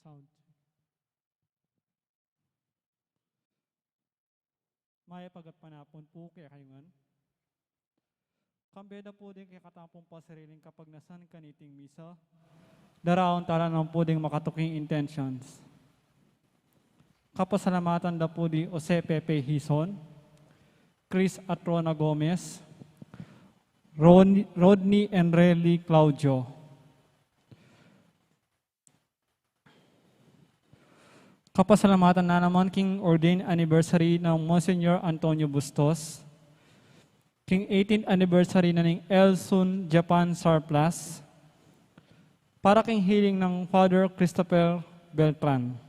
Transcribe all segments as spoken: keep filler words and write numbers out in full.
Sound. Mayap a gatpanapun pu kekayu ngan. Kambe da pu ding kekatang pasariling kapagnasan kaniting misa. Daraun tala naman pu ding makatuking intentions. Kapasalamatan da pu di Jose Pepe Hizon, Chris Atrona Gomez, Ron-, Rodney Enreli Claudio. Kapasalamatan na naman king ordained anniversary nang Monsignor Antonio Bustos, king eighteenth anniversary na ning Elsun Japan Surplus, para king healing nang Father Christopher Beltran.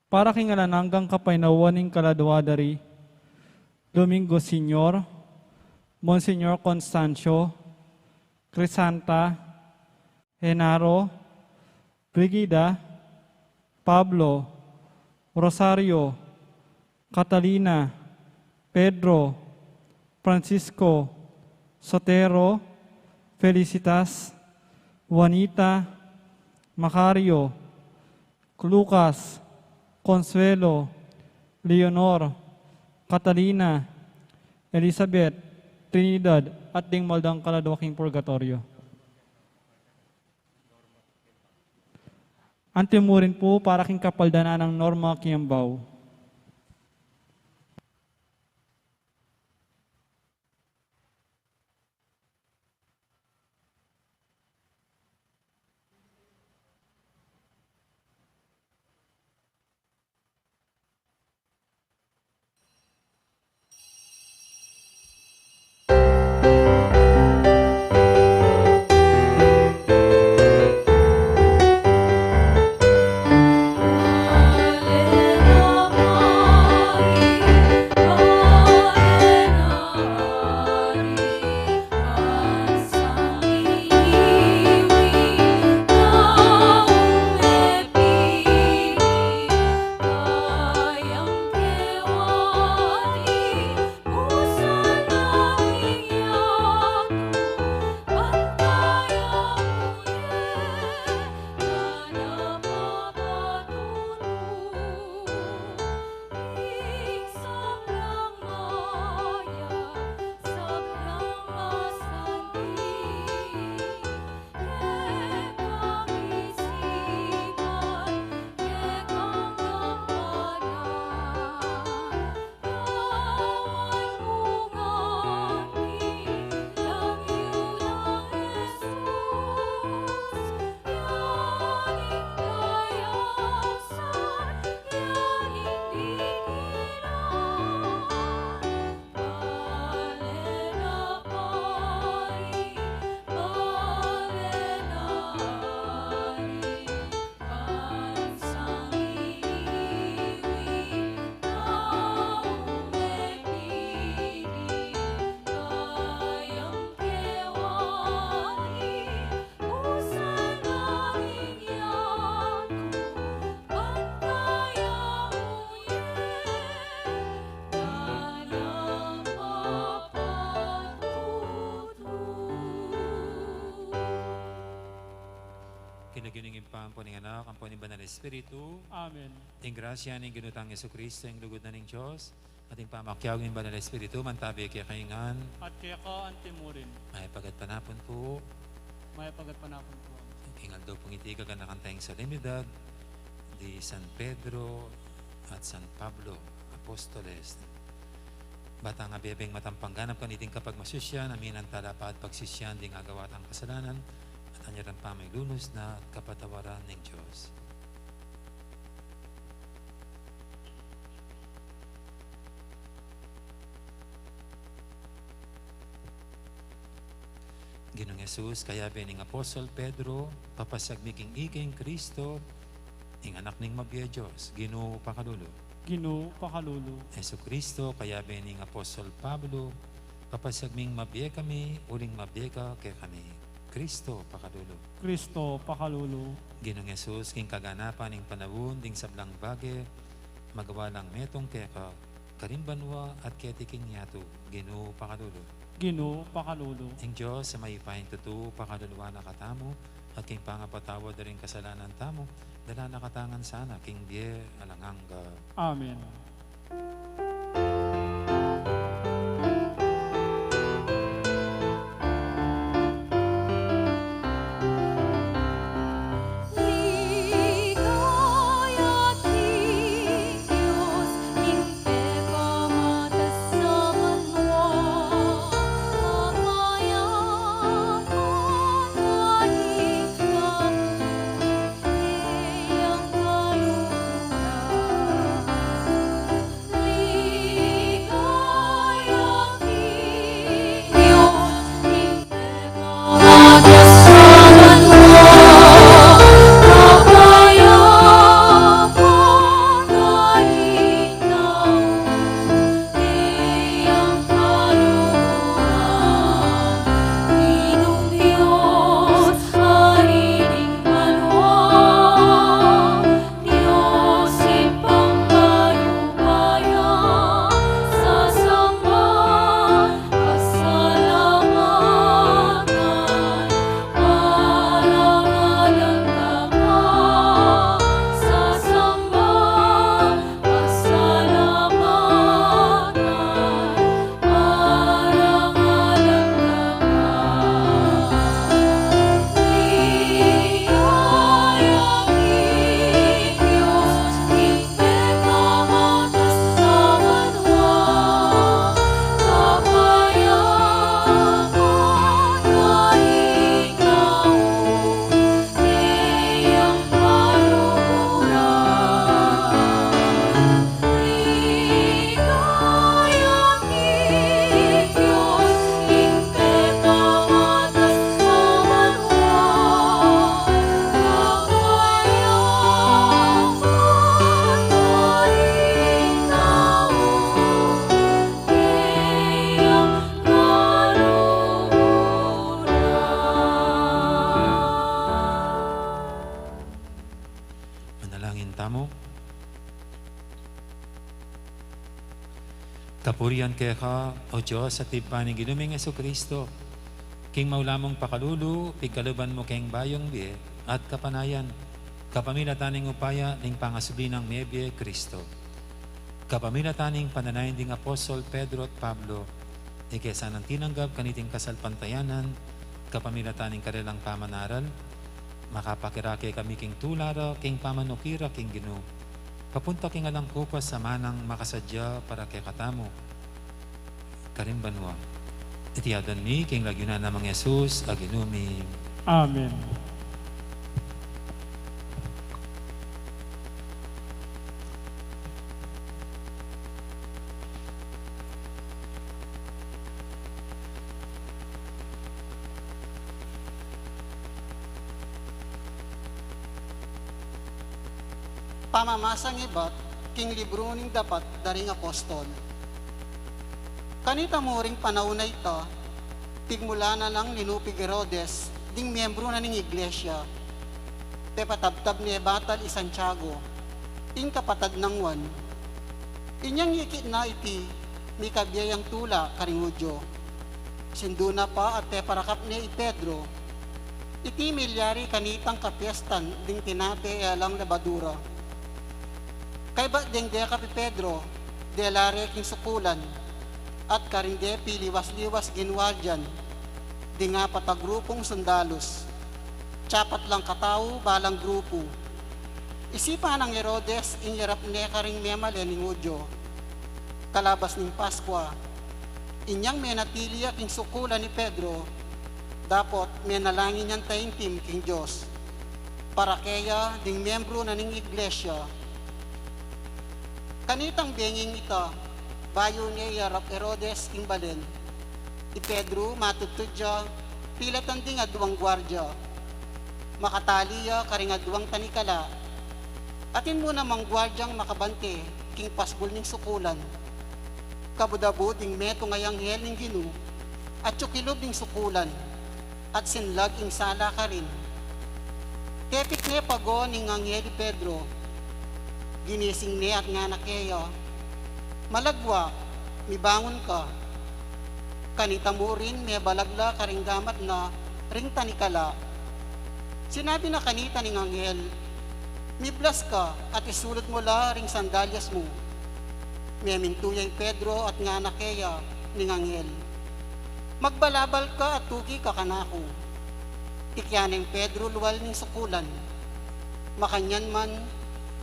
Para king alang anggang kapaynawan ning kaladua da ri Domingo Senior, Monsignor Constancio, Crisanta, Genaro, Brigida, Pablo, Rosario, Catalina, Pedro, Francisco, Sotero, Felicitas, Juanita, Macario, Lucas, Consuelo, Leonor, Catalina, Elizabeth, Trinidad, at ding maldang kaladua king purgatoryo. Antimurin pu para king kapaldanan nang Norma Kiambao. King lagyu ning Ibpa, ampo ning Anak, ampo ning Banal Espiritu. Amen. Ing grasya ning Ginu tang Jesucristo, ing lugud na ning Dios, at ing pamakiabe ning Banal Espiritu, mantabi kekayu ngan. At keka antimurin. Mayap a gatpanapun pu. Mayap a gatpanapun pu. King aldo pung iti, gaganakan tang solemnidad di San Pedro at San Pablo, Apostoles. Ba tang abebeng matampang ganap kaniting kapagmasusyan, aminan tala pa at pagsisian ding agawa tang kasalanan, at anyaran pa mailunus na at kapatawaran ning Dios. Ginung Jesus, kayabe ning Apostol Pedro, papasyag mi king ika ing Cristo, ing Anak ning mabie Dios, Ginu, pakalulu. Ginu, pakalulu. Jesucristo, kayabe ning Apostol Pablo, papasyag ming mabie kami, uling mabie ka kekami. Cristo, pakalulu. Cristo, pakalulu. Ginung Jesus, king kaganapan ning panaun ding sablang bage, magawa lang metung keka, karing banua at keti king yatu, Ginu, pakalulu. Ginu, pakalulu. Ing Dios a mayupayang tutu, pakaluluan na katamu, At king pangapatawad da ring kasalanan tamu, dala na katamu ngan sana king bie alang angga. Amen. Manalangin tamu. Kapurian keka, O Dios, Ibpa ning Ginu ming Jesucristo, king maulamu mung pakalulu, pigkaluban mu keng bayung bie at kapanayan, kapamilatan ning upaya ning pangasubli nang mebie Cristo. Kapamilatan ning panalangin ding apostol Pedro at Pablo, ika sanang tinanggap kaniting kasalpantayanan, kapamilatan ning karelang pamanaral, makapakirake kami king tula ra king pamanuki ra king Ginu, papunta king alang kupas a manang makasadya para kekatamu karin banua. Iti adwan mi king lagyu na nang Jesus a Ginu mi. Amen. Pamamasang ibat king libru ning Dapat da ring Apostol. Kanita mu ring panaun a ita, pigmulan na nang linupig Herodes ding miembru na ning iglesia, pepatabtab ne batal i Santiago, ing kapatad nang Juan. Inyang ikit na iti, mikabie yang tula karing Judio. Sindu na pa at peparakap ne i Pedro. Iti milyari kanitang kapiestan ding tinape e alang lebadura. Kaybat deng dekap i Pedro, dela re king sukulan, at karin de piliwas-liwas ginwardian ding apat a grupung sundalus, tsapat lang katau balang grupu. Isipan nang Herodes ing yarap ne karing memalen ning Judio. Kalabas ning Paskua, inyang menatili ya king sukulan i Pedro, dapot menalangin yang taimtim king Dios para keya ding membru na ning iglesia. Kanitang benging ita, bayu ne iyarap Herodes ing balen, i Pedro matudtud ya, pilatan ding aduang guardia. Makatali ya karing aduang tanikala. Atin mu namang guardiang makabante king pasbul ning sukulan. Kabud-abud ding metung a anghel ning Ginu atyu kilub ning sukulan, at sinlag ing sala karin. Tepit ne pago ning anghel i Pedro. Ginising ne at ngana keya, "Malagwa, mibangun ka." Kanita mu rin mebalag la karing gamat na ring tanikala. Sinabi na kanita ning anghel, "Miblas ka at isulud mu la ring sandalyas mu." Memintu ya i Pedro at ngana keya ning anghel, "Magbalabal ka at tuki ka kanaku." Tikyan neng Pedro lual ning sukulan. Makanyan man,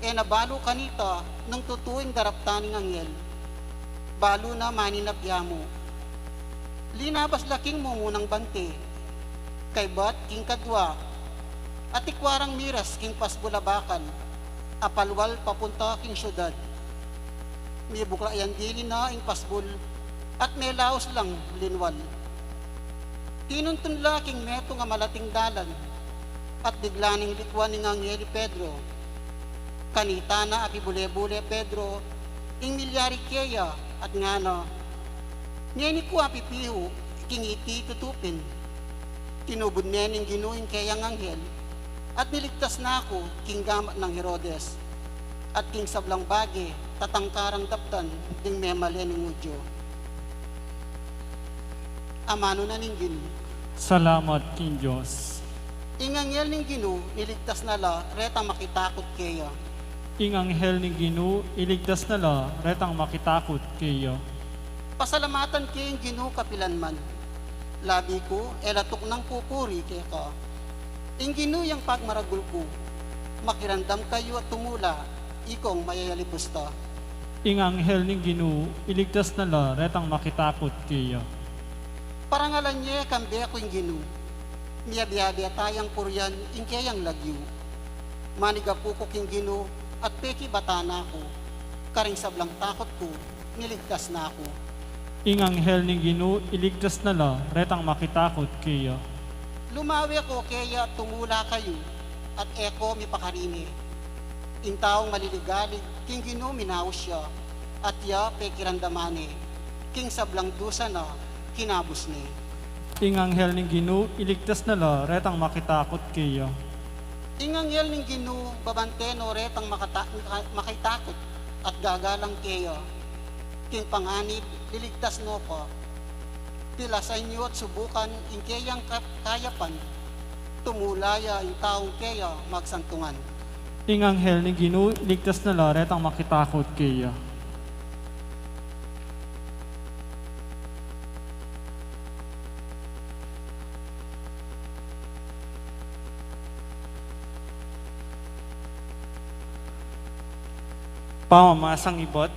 e na balu kanita nung tutu ing daraptan ning anghel. Balu na maninap ya mu. Linabas la king mumunang bante, kaybat king kadwa, at ikwa rang miras king pasbul a bakal a palual papunta king siudad. Mibukla yang dili na ing pasbul at melaus lang linwal. Tinuntun la king metung a malating dalan at bigla neng likwan ning anghel i Pedro. Kanita na apibule-bule Pedro ing milyari keya at ngana, "Ngeni ku apipihu king iti tutupin." Tinubud ne ning Ginu ing keyang anghel at niligtas na ku king gamat nang Herodes at king sablang bage tatangkarang daptan ding memalen ning Judio. Amanu na ning Ginu. Salamat king Dios. Ing anghel ning Ginu niligtas na la retang makitakut keya. Ing anghel ning Ginu iligtas na la retang makitakut keya. Pasalamatan ke ing Ginu kapilan man. Labi ku e la tuknang pupuri keka. Ing Ginu yang pagmaragul ku. Makiramdam kayu at tumula, ikong mayayalibusta. Ing anghel ning Ginu iligtas na la retang makitakut keya. Parangalan ye kambe ku ing Ginu. Miyabe-abe tayang purian ing keyang lagyu. Manigapu ku king Ginu at pekibatan na ku. Karing sablang takut ku, niligtas na ku. Ing anghel ning Ginu iligtas na la retang makitakut keya. Lumawe ko keya at tumula kayu at e ko mipakarine. Ing taung maliligalig king Ginu minaus ya at ya pekiramdaman ne. King sablang dusa na kinabus ne. Ing anghel ning Ginu iligtas na la retang makitakut keya. Ing anghel ning Ginu babante no retang makata-, maka-, makitakut at gagalang keya. King panganib liligtas no pa. Pilasan yu at subukan ing keyang ka-, kayapan. Tumula ya ing taung keya magsantungan. Ing anghel ning Ginu iligtas na la retang makitakut keya. Pamamasang ibat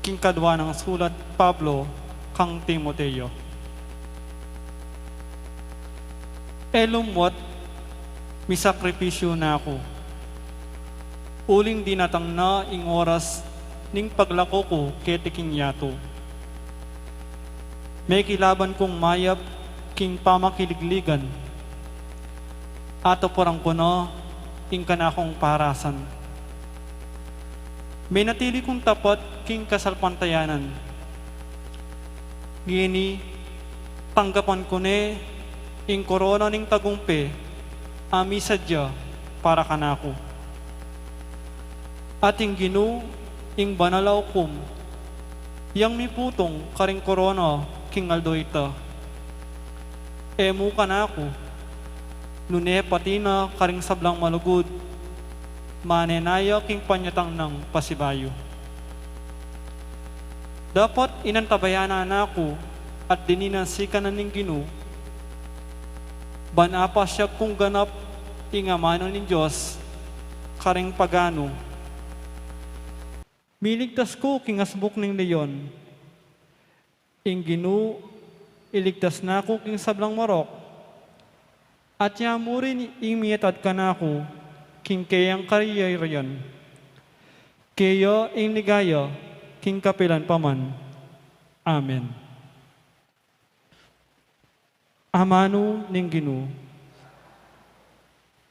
king kadwa nang sulat Pablo kang Timoteo. E lumwat misakripisyu na ku, uling dinatang na ing oras ning paglako ku keti king yatu. Mekilaban kung mayap king pamakiligligan, atuparan ku na ing kanakung parasan. Menatili kung tapat king kasalpantayanan. Ngeni, tanggapan ku ne ing korona ning tagumpe a misadya para kanaku. At ing Ginu, ing banal a ukum, yang miputung karing korona king aldo ita, e mu kanaku, nune pati na karing sablang malugud, mane na ya king panyatang nang pasibayu. Dapat inantabayanan na ku at dinan sikanan ning Ginu, ban apasyag kung ganap ing amanu ning Dios karing paganu. Miligtas ku king asbuk ning leon. Ing Ginu iligtas na ku king sablang marok, at ya mu rin ing miatad kanaku king keyang kayarian. Keya ing ligaya king kapilan pa man. Amen. Amanu ning Ginu.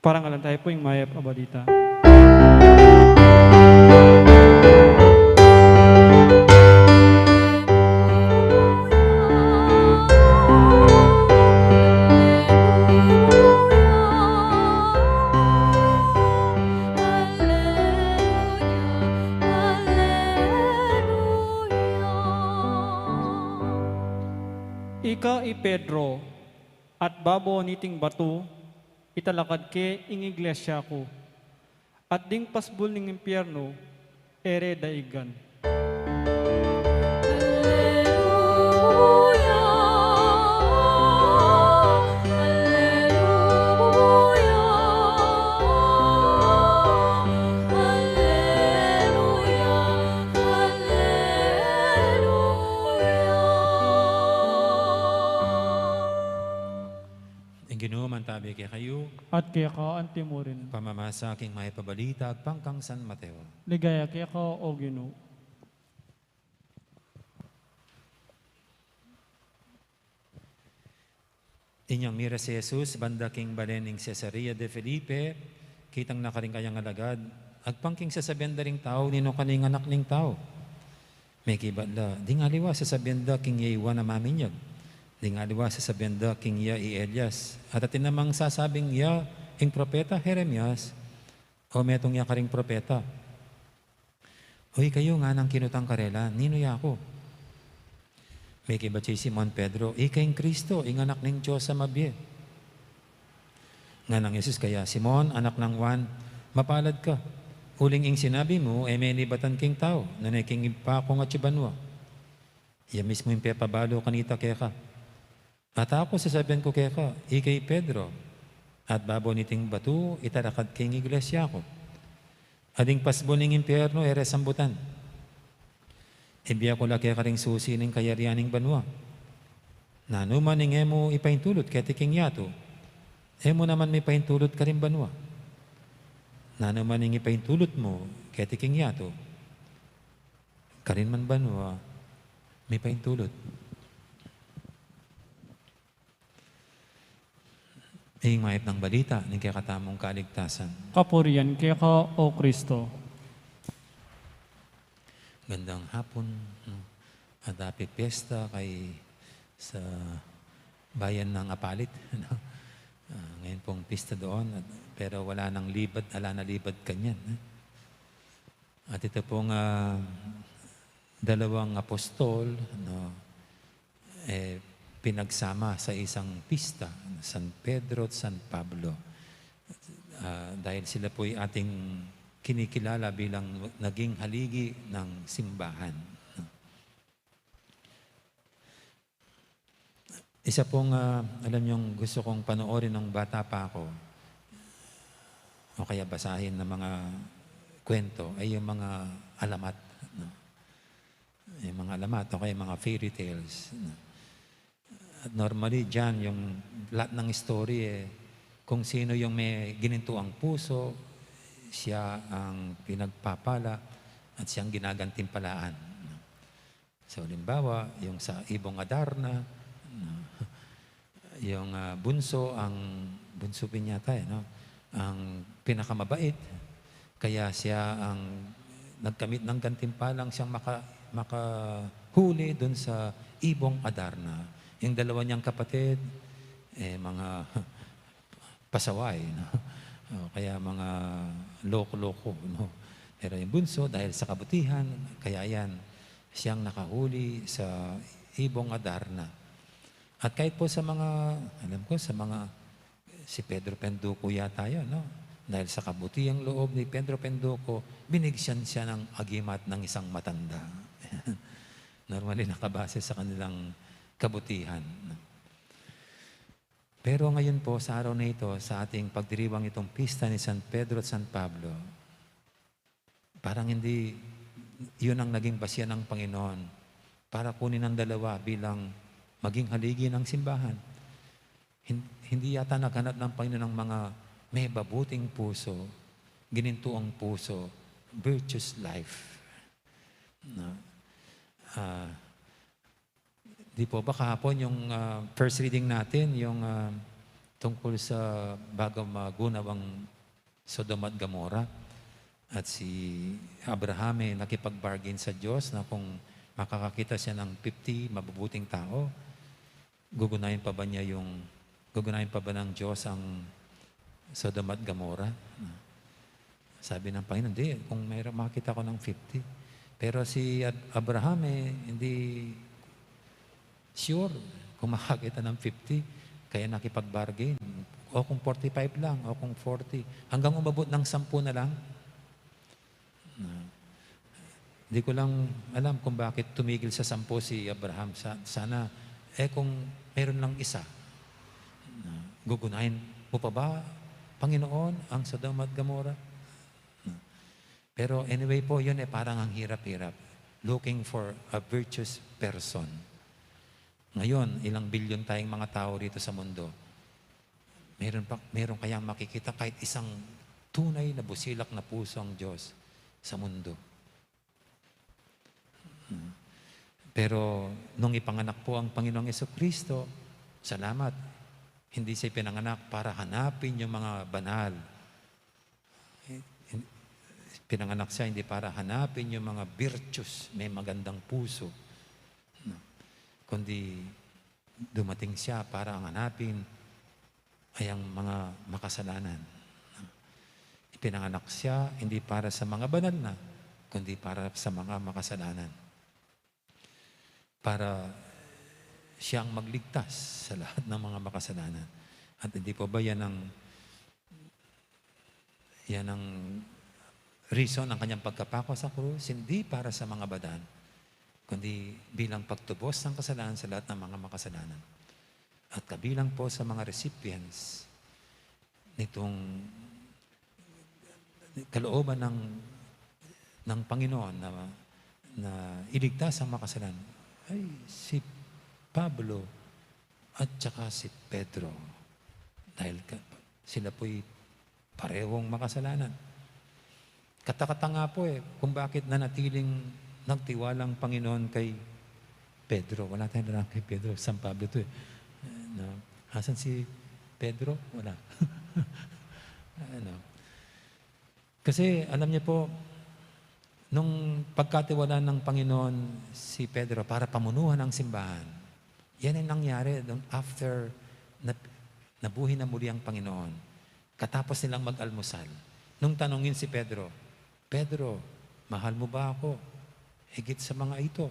Parangalan tayu pu ing mayap a balita. Ika i Pedro, at babo niting batu, italakad ke ing iglesia ku, at ding pasbul ning impiernu, e re daiggan. Ing Ginu mantabi kekayu. At keka antimurin. Pamamasa king mayap a balita agpang kang San Mateo. Ligaya keka, O Ginu. Inyang mira si Jesus banda king balen ning Cesarea de Felipe, kitang na karing kayang alagad agpang king sasabian da ring tau ninu kanu ing Anak ning Tau. Mekibat la, ding aliwa sasabian da king iya i Juan a Maminyag, ding aliwa sasabian da king iya i Elias, at atin namang sasabing iya ing propeta Jeremias, o metung ya karing propeta. O ikayu, nganang kinutang karela, ninu ya ku? Mekibat ya i Simon Pedro, ika ing Kristo, ing Anak ning Dios a mabie. Nganang Jesus kaya, Simon, anak nang Juan, mapalad ka, uling ing sinabi mu e menibatan king tau, nune king Ibpa kung atsu banua. Iya mismu ing pepabalu kanita keka. At aku, sasabian ku keka, ika i Pedro, at babo niting batu italakad ke ing iglesia ku. At ding pasbul ning impiernu e re sambutan. Ibie ku la keka ring susi ning kayarian ning banua. Nanu man ing e mu ipaintulut keti king yatu, e mu naman mipaintulut karing banua. Nanu man ing ipaintulut mu keti king yatu, karin man banua mipaintulut. Ing mayap nang balita ning kekatamung kaligtasan. Kapurian keka, O Kristo. Gandang hapon, no? At happy fiesta kay sa bayan ng Apalit, no? Ah, ngayon pong pista doon, at, pero wala nang libad, ala na libad kanyan, eh. At ito pong, ah, dalawang apostol, no, eh, pinagsama sa isang pista, San Pedro at San Pablo. Ah, dahil sila po'y ating kinikilala bilang naging haligi ng simbahan, no? Isa pong, ah, alam niyong gusto kong panoorin nung bata pa ako, o kaya basahin ng mga kwento, ay yung mga alamat, no? Yung mga alamat, o kaya mga fairy tales, no? At normally, diyan, yung lahat ng story, eh, kung sino yung may ginintuang puso, siya ang pinagpapala at siyang ginagantimpalaan, no? So, halimbawa, yung sa Ibong Adarna, no? Yung, ah, bunso, ang bunso pin yata, eh, no? Ang pinakamabait, kaya siya ang nagkamit ng gantimpalang siyang maka-, makahuli dun sa Ibong Adarna. Yung dalawa niyang kapatid, eh, mga pasaway, no? O kaya mga loko-loko, no? Pero yung bunso, dahil sa kabutihan, kaya yan, siyang nakahuli sa Ibong Adarna. At kahit po sa mga, alam ko, sa mga, si Pedro Penduko yata yun, no? Dahil sa kabutihang loob ni Pedro Penduko, binigyan siya ng agimat ng isang matanda. Normally, nakabase sa kanilang kabutihan, no? Pero ngayon po, sa araw na ito, sa ating pagdiriwang itong pista ni San Pedro at San Pablo, parang hindi yun ang naging basihan ng Panginoon para kunin ang dalawa bilang maging haligi ng simbahan. Hin-, hindi yata naghanap ng Panginoon ng mga may mabuting puso, ginintuang puso, virtuous life. No? Ah, Di po ba kahapon yung, ah, first reading natin, yung, ah, tungkol sa bago magunaw ang Sodom at Gomorrah? At si Abraham, eh, nakipag-bargain sa Diyos na kung makakakita siya ng fifty mabubuting tao, gugunahin pa ba niya yung, gugunahin pa ba ng Diyos ang Sodom at Gomorrah? Sabi ng Panginoon, "Hindi, kung mayroon makita ko ng fifty." Pero si Ab-, Abraham, eh, hindi sure kung makakita ng fifty. Kaya nakipag-bargain. O kung forty-five lang, o kung forty. Hanggang umabot ng sampu na lang. Na, di ko lang alam kung bakit tumigil sa sampu si Abraham. Sa-, sana, eh, kung meron lang isa, na, gugunahin mo pa ba, Panginoon, ang Sodom at Gomorrah? Na, pero anyway po, yun eh, parang ang hirap-hirap. Looking for a virtuous person. Ngayon, ilang bilyon tayong mga tao rito sa mundo. Meron pa, meron kayang makikita kahit isang tunay na busilak na puso ang Diyos sa mundo? Pero nung ipanganak po ang Panginoong Kristo, salamat, hindi siya pinanganak para hanapin yung mga banal. Pinanganak siya hindi para hanapin yung mga virtuous, may magandang puso, no? Kundi dumating siya para ang hanapin ay ang mga makasalanan. Ipinanganak siya hindi para sa mga banal na, kundi para sa mga makasalanan. Para siyang magligtas sa lahat ng mga makasalanan. At hindi po ba yan ang, yan ang reason ng kanyang pagkapako sa krus? Hindi para sa mga banal, kundi bilang pagtubos ng kasalanan sa lahat ng mga makasalanan. At kabilang po sa mga recipients nitong kalooban ng, ng Panginoon na, na iligtas ang makasalanan ay si Pablo at saka si Pedro. Dahil ka-, sila po'y parehong makasalanan. Katakata nga po eh, kung bakit nanatiling nagtiwalang Panginoon kay Pedro. Wala tayong nalang kay Pedro, San Pablo to eh. No? Asan si Pedro? Wala. Ano? Kasi alam niyo po, nung pagkatiwala ng Panginoon si Pedro para pamunuan ang simbahan, yan ang nangyari nung after na, nabuhay na muli ang Panginoon. Katapos nilang mag-almusal, nung tanungin si Pedro, "Pedro, mahal mo ba ako higit sa mga ito?"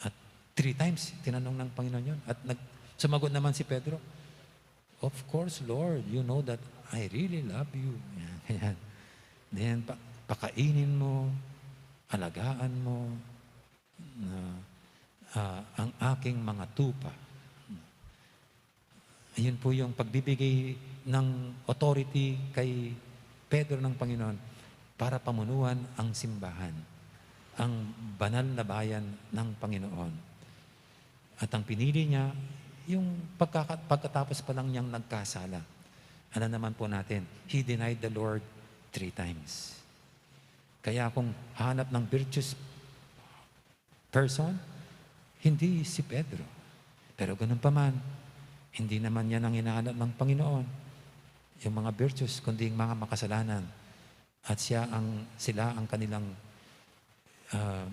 At three times, tinanong ng Panginoon yun. At nag-, sumagot naman si Pedro, "Of course, Lord, you know that I really love you." Yan, ganyan. Then, pa-, pakainin mo, alagaan mo, na, ah, ang aking mga tupa. Ayun po yung pagbibigay ng authority kay Pedro ng Panginoon para pamunuan ang simbahan, ang banal na bayan ng Panginoon. At ang pinili niya, yung pagkaka-, pagkatapos pa lang niyang nagkasala. Alam naman po natin, he denied the Lord three times. Kaya kung hanap ng virtuous person, hindi si Pedro. Pero ganun pa man, hindi naman yan ang hinahanap ng Panginoon, yung mga virtuous, kundi yung mga makasalanan. At siya ang, sila ang kanilang, ah,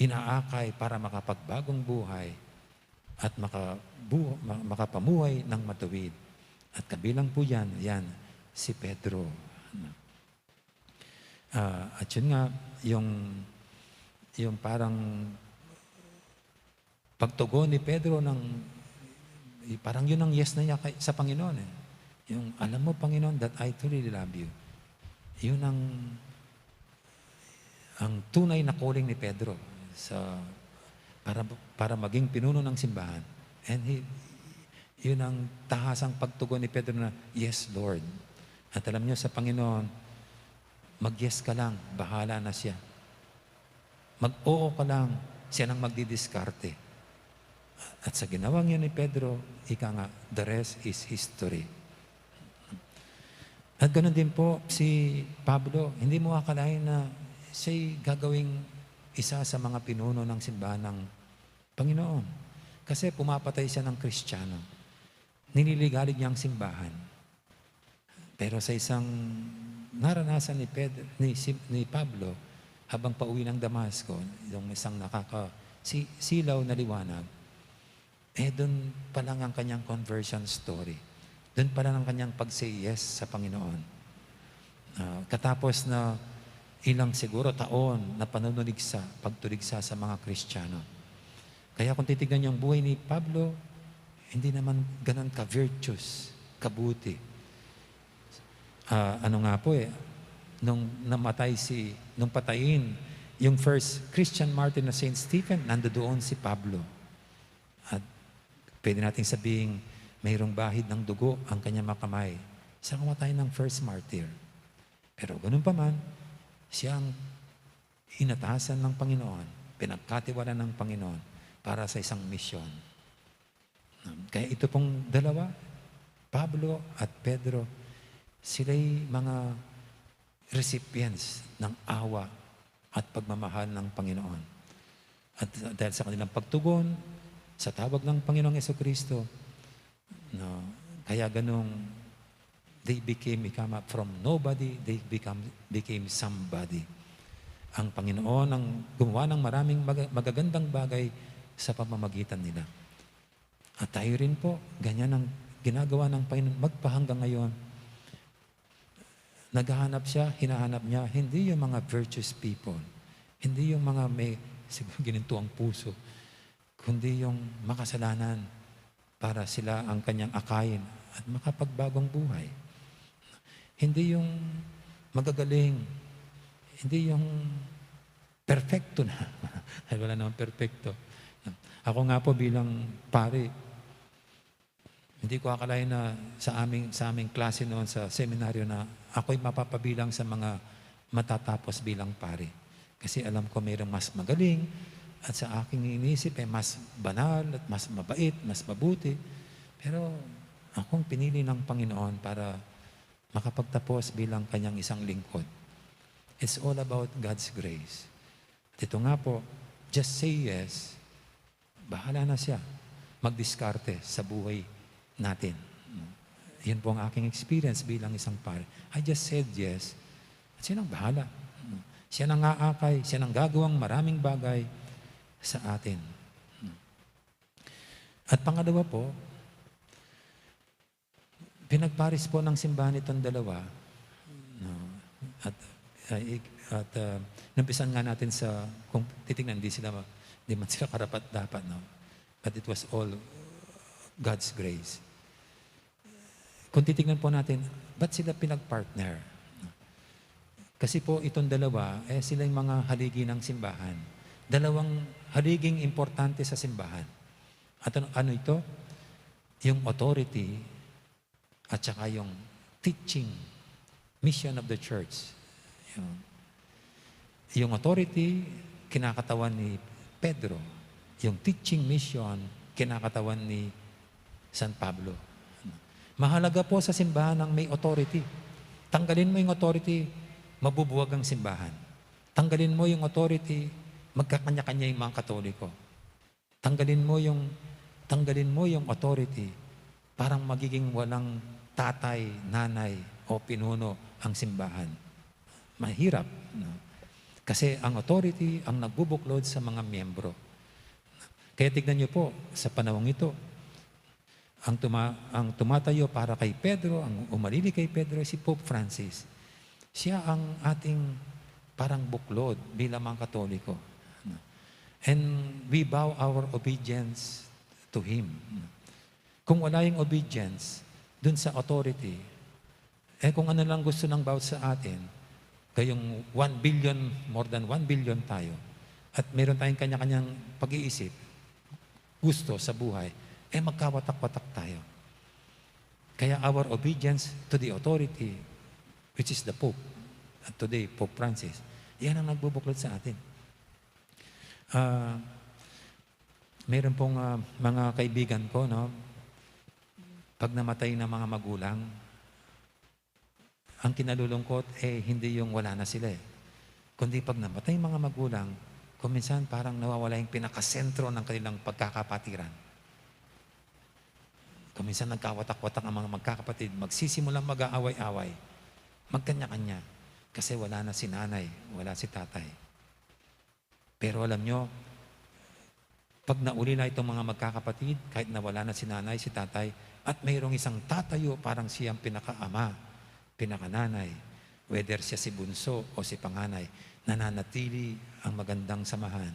inaakay para makapagbagong buhay at makabu-, ma-, makapamuhay ng matuwid. At kabilang po yan, yan, si Pedro. Ah, at yun nga, yung, yung parang pagtugon ni Pedro ng, parang yun ang yes na niya kay, sa Panginoon eh. Yung, "Alam mo, Panginoon, that I truly love you." Yun ang, ang tunay na calling ni Pedro sa, para, para maging pinuno ng simbahan. And he, yun ang tahasang pagtugon ni Pedro na, "Yes, Lord." At alam niyo, sa Panginoon, mag-yes ka lang, bahala na siya. Mag-oo ka lang, siya nang magdidiskarte. At sa ginawang yun ni Pedro, ika nga, the rest is history. At ganun din po si Pablo, hindi mo akalain na siya'y gagawing isa sa mga pinuno ng simbahan ng Panginoon. Kasi pumapatay siya ng Kristiyano. Nililigalig niya ang simbahan. Pero sa isang naranasan ni Pedro, ni, si-, ni Pablo, habang pauwi ng Damasco, yung isang nakaka-, si-, silaw na liwanag, eh, dun pa lang ang kanyang conversion story. Dun pa lang ang kanyang pag-say yes sa Panginoon. Ah, katapos na ilang siguro taon na panunuligsa, pagtuligsa sa mga Kristiyano. Kaya kung titignan niyo ang buhay ni Pablo, Hindi naman ganun ka-virtuous, kabuti. Ah, ano nga po eh, nung namatay si, nung patayin yung first Christian martyr na Saint Stephen, nandoon si Pablo. At pwede nating sabihing mayroong bahid ng dugo ang kanyang mga kamay sa kamatayan ng first martyr. Pero ganun pa man, siya ang inatasan ng Panginoon, pinagkatiwala ng Panginoon para sa isang misyon. Kaya ito pong dalawa, Pablo at Pedro, sila'y mga recipients ng awa at pagmamahal ng Panginoon. At dahil sa kanilang pagtugon sa tawag ng Panginoong Yesu Kristo, no, kaya ganung they became, become from nobody, they become, became somebody. Ang Panginoon ang gumawa ng maraming maga-, magagandang bagay sa pamamagitan nila. At tayo rin po, ganyan ang ginagawa ng Panginoon magpahanggang ngayon. Naghahanap siya, hinahanap niya, hindi yung mga virtuous people, hindi yung mga may, siguro, gininto ang puso, kundi yung makasalanan para sila ang kanyang akayin at makapagbagong buhay. Hindi yung magagaling, hindi yung perpekto na. Dahil wala namang perpekto. Ako nga po bilang pari, hindi ko akalain na sa aming, sa aming klase noon sa seminaryo na ako'y mapapabilang sa mga matatapos bilang pari. Kasi alam ko mayroong mas magaling at sa aking inisip ay mas banal at mas mabait, mas mabuti. Pero akong pinili ng Panginoon para makapagtapos bilang kanyang isang lingkod. It's all about God's grace. At ito nga po, just say yes, bahala na siya magdiskarte sa buhay natin. Yun po ang aking experience bilang isang pare. I just said yes. At siya nang bahala. Siya nang aakay, siya nang gagawang maraming bagay sa atin. At pangalawa po, pinagparis po ng simbahan itong dalawa. No? At, uh, ik-, at uh, numpisan nga natin sa, kung titingnan, di sila, di man sila karapat-dapat, no? But it was all God's grace. Kung titingnan po natin, ba't sila pinag-partner? Kasi po itong dalawa, eh, sila yung mga haligi ng simbahan. Dalawang haliging importante sa simbahan. At ano, ano ito? Yung authority at saka yung teaching, mission of the church. Yung, yung authority, kinakatawan ni Pedro. Yung teaching mission, kinakatawan ni San Pablo. Mahalaga po sa simbahan ang may authority. Tanggalin mo yung authority, mabubuwag ang simbahan. Tanggalin mo yung authority, magkakanya-kanya yung mga Katoliko. Tanggalin mo yung, tanggalin mo yung authority, parang magiging walang tatay, nanay, o pinuno ang simbahan. Mahirap, no? Kasi ang authority ang nagbubuklod sa mga miyembro. Kaya tignan niyo po, sa panahong ito, ang tuma-, ang tumatayo para kay Pedro, ang umalili kay Pedro, si Pope Francis. Siya ang ating parang buklod bilang mga Katoliko. And we bow our obedience to him. Kung wala yung obedience dun sa authority, eh, kung ano lang gusto ng bawat sa atin, kayong one billion, more than one billion tayo, at meron tayong kanya-kanyang pag-iisip, gusto sa buhay, eh, magkawatak-watak tayo. Kaya our obedience to the authority, which is the Pope, at today, Pope Francis, yan ang nagbubuklod sa atin. Ah, meron pong, ah, mga kaibigan ko, no, pag namatay ng mga magulang, ang kinalulungkot, eh, hindi yung wala na sila, eh. Kundi pag namatay mga magulang, kuminsan parang nawawala yung pinakasentro ng kanilang pagkakapatiran. Kuminsan nagkawatak-watak ang mga magkakapatid, magsisimulang mag-aaway-away, magkanya-kanya, kasi wala na si nanay, wala si tatay. Pero alam nyo, pag naulila itong mga magkakapatid, kahit na wala na si nanay, si tatay, at mayroong isang tatayo, parang siyang pinakaama, pinakananay, whether siya si bunso o si panganay, nananatili ang magandang samahan.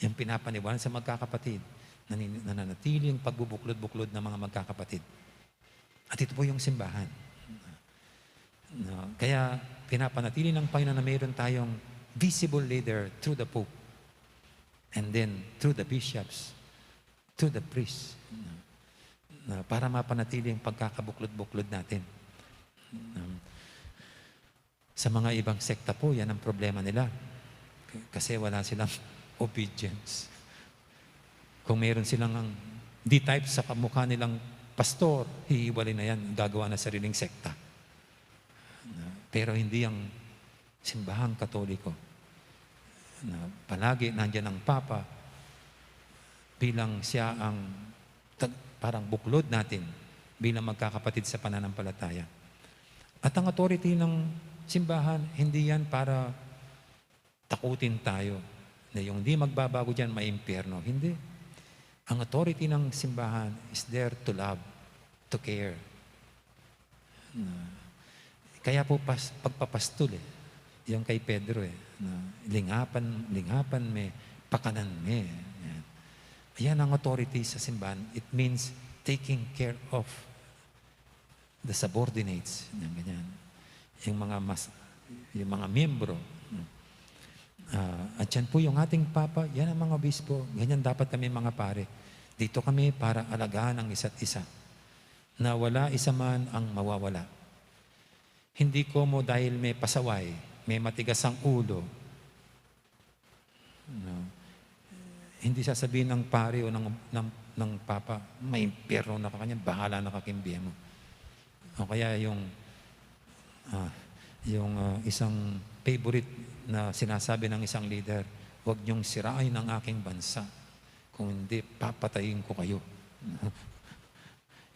Yung pinapaniwalaan sa magkakapatid, Nanin-, nananatili ang pagbubuklod-buklod ng mga magkakapatid. At ito po yung simbahan. No? Kaya pinapanatili ng Panginoon na mayroon tayong visible leader through the Pope. And then through the bishops, through the priests. No? Na para mapanatili ang pagkakabuklod-buklod natin. Um, sa mga ibang sekta po, yan ang problema nila. K-, kasi wala silang obedience. Kung meron silang ang D-type sa kamukha nilang pastor, hihiwalay na yan, gagawa na sariling sekta. Pero hindi ang simbahang Katoliko na palagi nandiyan ang Papa bilang siya ang tag-, parang buklod natin bilang magkakapatid sa pananampalataya. At ang authority ng simbahan, hindi yan para takutin tayo na yung di magbabago diyan, maimpyerno. Hindi. Ang authority ng simbahan is there to love, to care. Na, kaya po pas-, pagpapastul eh, yung kay Pedro eh, na lingapan, lingapan me, pakanan me. Yan. Yan ang authority sa simbahan. It means taking care of the subordinates, yan, ganyan. Yung mga mas, yung mga miyembro. Ah, at yan po yung ating Papa, yan ang mga obispo, ganyan dapat kami mga pare. Dito kami para alagaan ang isa't isa. Na wala isa man ang mawawala. Hindi ko mo dahil may pasaway, may matigas ang ulo, no? Hindi sasabihin ng pare o ng, ng, ng papa, "Maimpyerno na ka kanyan, bahala na ka king bie mu." O kaya yung, ah, yung, ah, isang favorite na sinasabi ng isang leader, "Huwag niyong sirain ang aking bansa. Kung hindi, papatayin ko kayo."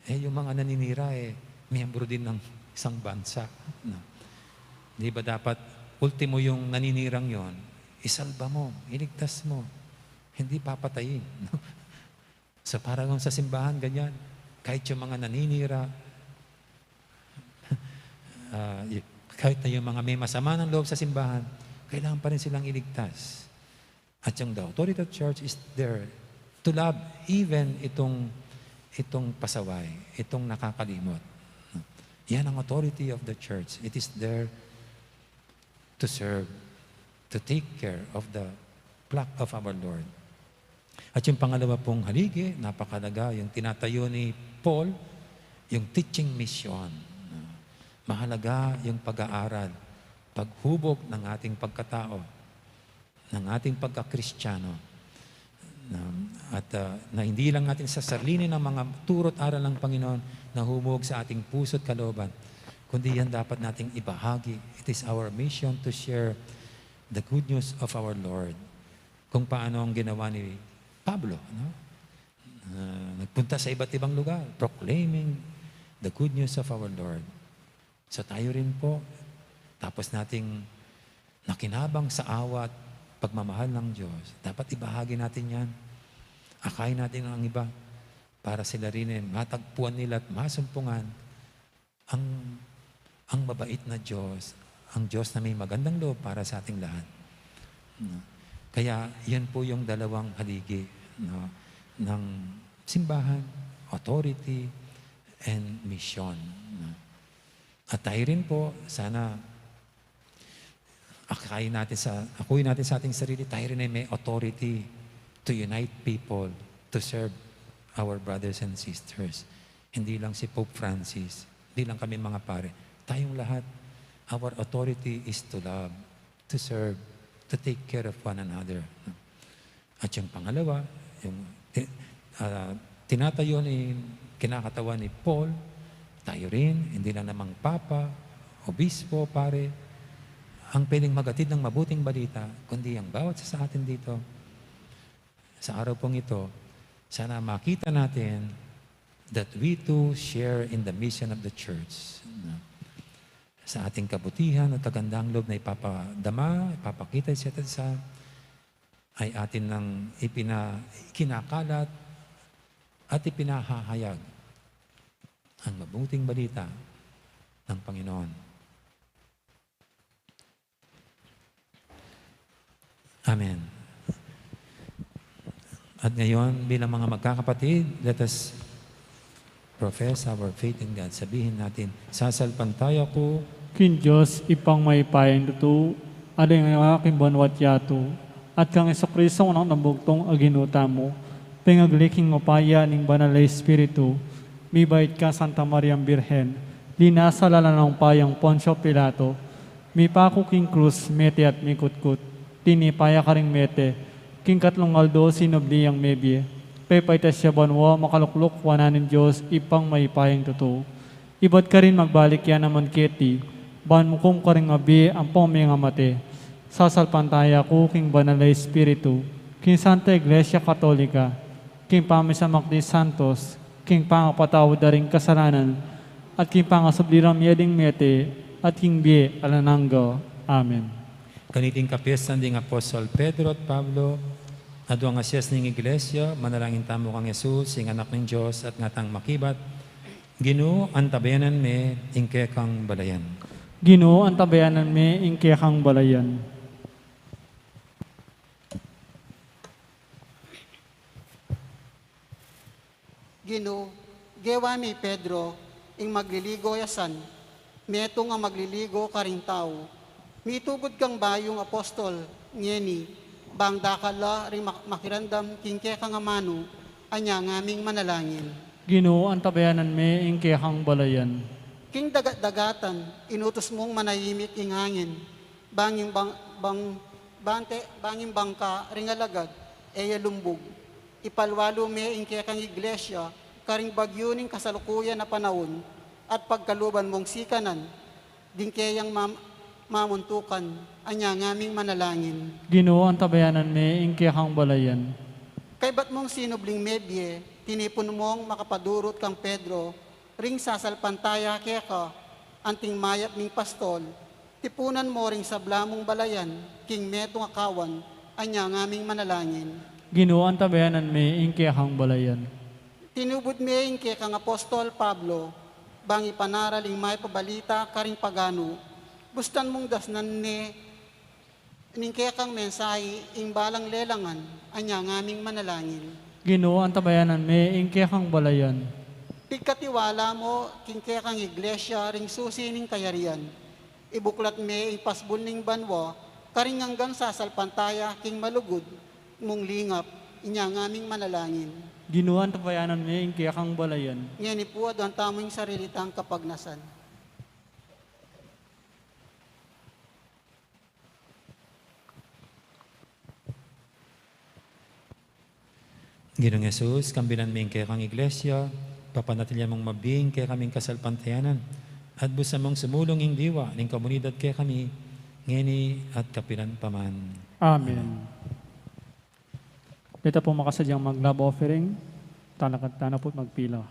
Eh, yung mga naninira, eh, miyembro din ng isang bansa, no? Di ba dapat ultimo yung naninirang yon, isalba mo, iligtas mo, hindi papatayin, no? So, para lang sa simbahan, ganyan. Kahit yung mga naninira, ah, y-, kahit na yung mga may masama ng loob sa simbahan, kailangan pa rin silang iligtas. At yung the authority of church is there to love even itong, itong pasaway, itong nakakalimot. Yan ang authority of the church. It is there to serve, to take care of the flock of our Lord. At yung pangalawa pong haligi, napakalaga, yung tinatayo ni Paul, yung teaching mission. Mahalaga yung pag-aaral, paghubog ng ating pagkatao, ng ating pagkakristyano. Na, at, ah, na hindi lang natin sasalinin ang mga turo't aral ng Panginoon na humuhog sa ating puso't kalooban, kundi yan dapat nating ibahagi. It is our mission to share the good news of our Lord. Kung paano ang ginawa ni Pablo, no? Ah, nagpunta sa iba't ibang lugar, proclaiming the good news of our Lord. So tayo rin po, tapos nating nakinabang sa awa at pagmamahal ng Diyos, dapat ibahagi natin yan. Akayin natin ang iba para sila rin ay matagpuan nila at masumpungan ang, ang mabait na Diyos, ang Diyos na may magandang loob para sa ating lahat. No? Kaya yan po yung dalawang haligi, no, ng simbahan, authority and mission, no? At tayo rin po, sana akayin natin sa, akuin natin sa ating sarili, tayo rin ay may authority to unite people, to serve our brothers and sisters. Hindi lang si Pope Francis, hindi lang kami mga pare. Tayong lahat, our authority is to love, to serve, to take care of one another. At yung pangalawa, yung ti-, ah, tinatayo ni, kinakatawan ni Paul, tayo rin, hindi lang namang papa, obispo, pare, ang pwedeng maghatid ng mabuting balita, kundi ang bawat isa sa atin dito. Sa araw pong ito, sana makita natin that we too share in the mission of the church. No? Sa ating kabutihan at kagandahang loob na ipapadama, ipapakita sa isa't isa, ay atin nang ipina-, ikinakalat at ipinahahayag ang mabuting balita ng Panginoon. Amen. At ngayon, bilang mga magkakapatid, let us profess our faith in God. Sabihin natin, "Sasalpantaya ku king Dios, Ibpang mayupayang tutu, alang angga king banua't yatu, at kang Jesucristo, Anak nang bugtung a Ginu tamu, pengagli king upaya ning Banal a Espiritu, mibait kang Santa Mariang Birhen, linasa lalam ning upayang Poncio Pilato, mipaku king krus, mete at mikutkut, tinipa ya karing mete, king katlung aldo sinubli yang mebie, pepaitas ya banua, makalukluk wanan ning Dios, Ibpang mayupayang tutu. Ibat karin magbalik ya naman keti, ban mukum karing mabie ampong mengamate. Sasalpantaya ku king Banal a Espiritu, king Santa Iglesia Katolika, king pamisamak ding santos, king pangapatawad da ring kasalanan, at king pangasubli rang mie ding mete, at king bie alang angga. Amen." Kaniting kapiestan ding Apostol Pedro at Pablo, aduang asias ning iglesia, manalangin tamu kang Jesus, ing Anak ning Dios, at ngatang makibat, "Ginu, antabayanan me ing kekang balayan." Ginu, antabayanan me ing kekang balayan. Ginu, gewa mi Pedro, ing magliligo ya san, metung a magliligo karing tau. Mitugud kang bayung apostol, ngeni, bang dakal la ring mak-, makiramdam king kekang amanu, anya ngaming manalangin. Ginu, antabayanan me ing kekang balayan. King dagat-dagatan, inutus mung manahimik ing angin, bang ing bang-, bang-, bante, bang ing bangka ring alagad, e ya lumbug. Ipalwalu me ing kekang iglesia, karing bagyu ning kasalukuyan a panaun, at pagkaluban mung sikanan, ding keyang mam-, mamuntukan, anya ngaming manalangin. Ginu, antabayanan me ing kekang balayan. Kaybat mung sinubling mebie, tinipun mung makapadurut kang Pedro, ring sasalpantaya keka, anting mayap ming pastol, tipunan mo ring sabla mung balayan, king metung a kawan, anya ngaming manalangin. Ginu, antabayanan me ing kekang balayan. Tinubud me ing kekang apostol Pablo, bang ipanaral ing mayap a balita karing paganu, bustan mung dasnan ne ning kekang mensahe ing balang lelangan, anya ngaming manalangin. Ginu, antabayanan me ing kekang balayan. Pigkatiwala mo king kekang iglesia ring susi ning kayarian. Ibuklat me ing pasbul ning banua, karing anggang sasalpantaya king malugud mung lingap, inya ngaming manalangin. Ginu, antabayanan me ing kekang balayan. Ngeni pu, aduan tamu ing sarili tang kapagnasan. Ginung Jesus, kambilan me ing kekang iglesia, papanatilian mung mabie ing kekaming kasalpantayanan, at busan mung sumulung ing diwa ning komunidad kekami, ngeni at kapilan pa man. Amen. Deta pu makasadyang mag-love offering, talakad tana pu't magpila.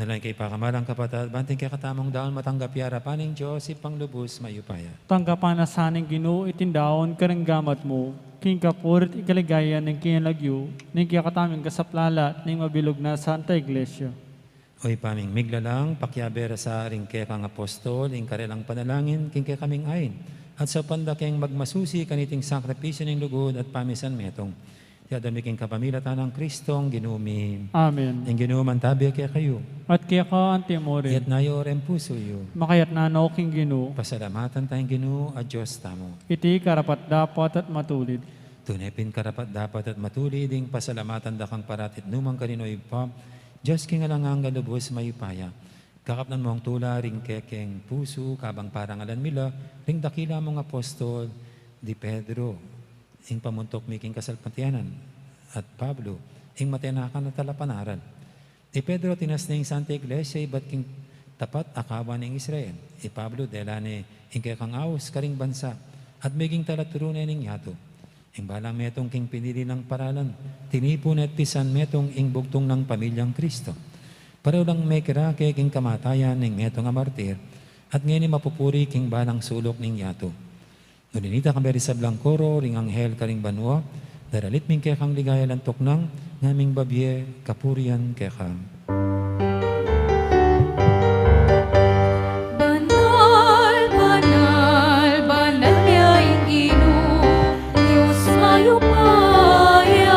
Manalangin kayu, pakamalan kung kapatad, bang ing kekatamung daun matanggap ya king arapan ning Dios, Ibpang lubus mayupaya. Tanggapan na sa ning Ginu iting daun karing gamat mu, king kapurian at kaligayan ning kayang lagyu, ning kekatamung kasaplalan, ning mabilug nang Santa Iglesia. O Ibpa ming miglalang, pakiabe ra sa ring kekang apostol ing karelang panalangin king kekaming ain, at saupan da keng magmasusi kaniting sakripisyu ning lugud at pamisan metung. Iti adwan mi king kapamilatan nang Kristong Ginu mi. Amen. Ing Ginu mantabi kekayu. At keka antimurin. Itas yu ring pusu yu. Makatas no king Ginu. Pasalamatan taya ing Ginu a Dios tamu. Iti karapat-dapat at matulid. Tune pin karapat-dapat at matulid ing pasalamatan da kang parati at nukarin man, O Ibpa, Dios king alang angga, lubus mayupaya. Kakapnan mung tula ring kekeng pusu, kabang parangalan mi la ring dakila mung apostol, di Pedro, ing pamuntuk mi king kasalpantayanan, at Pablo, ing matenakan a talapanaral. I Pedro, tinas ne ing Santa Iglesia ibat king tapat a kawan ning Israel. I Pablo, dela ne ing kekang aus karing bansa, at meging talaturu ne ning yatu. Ing balang metung king pinili nang paralan, tinipun at pisan metung ing bugtung nang pamilyang Kristo. Para ulang mekirake king kamatayan ning metung a martir, at ngeni mapupuri king balang suluk ning yatu. Nune nita kambe ring sablang koro ring anghel karing banua, daralit mi ing kekang ligaya at tuknang, ngaming babie kapurian keka. Banal, banal, banal ya ing Ginu, Dios mayupaya,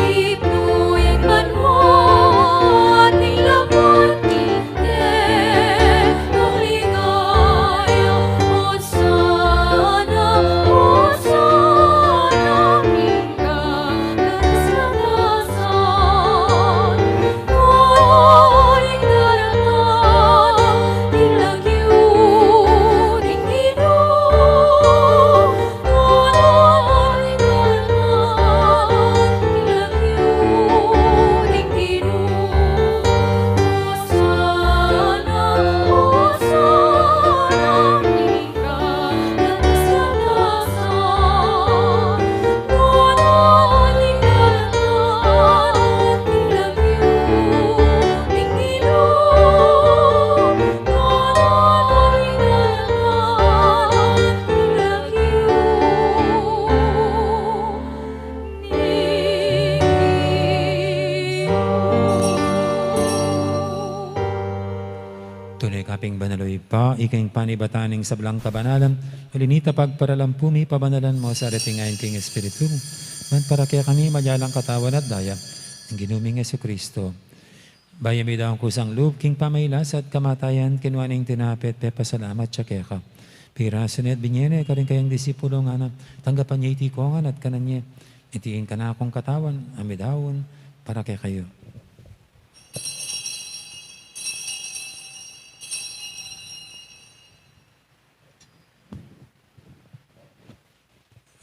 ipnu ing banua at ing labuad king Tune ka pin banal, o Ibpa, ika ing panibatan ning sablang kabanalan, uli na nita pagparalampu mi, pabanalan mu sa reting ain king Espiritu mu, ban para kekami maging katawan at daya ning Ginu ming Jesucristo. Bayu miyayap ing kusang lub king pamagkasakit at kamatayan, kinua ne ing tinape at pepasalamat ya keka. Pirasu ne at binie ne karing kayang disipulo, ngana, tanggapan ye iti kongan at kanan ye. Iti ing kanakung katawan a midaun para kekayu.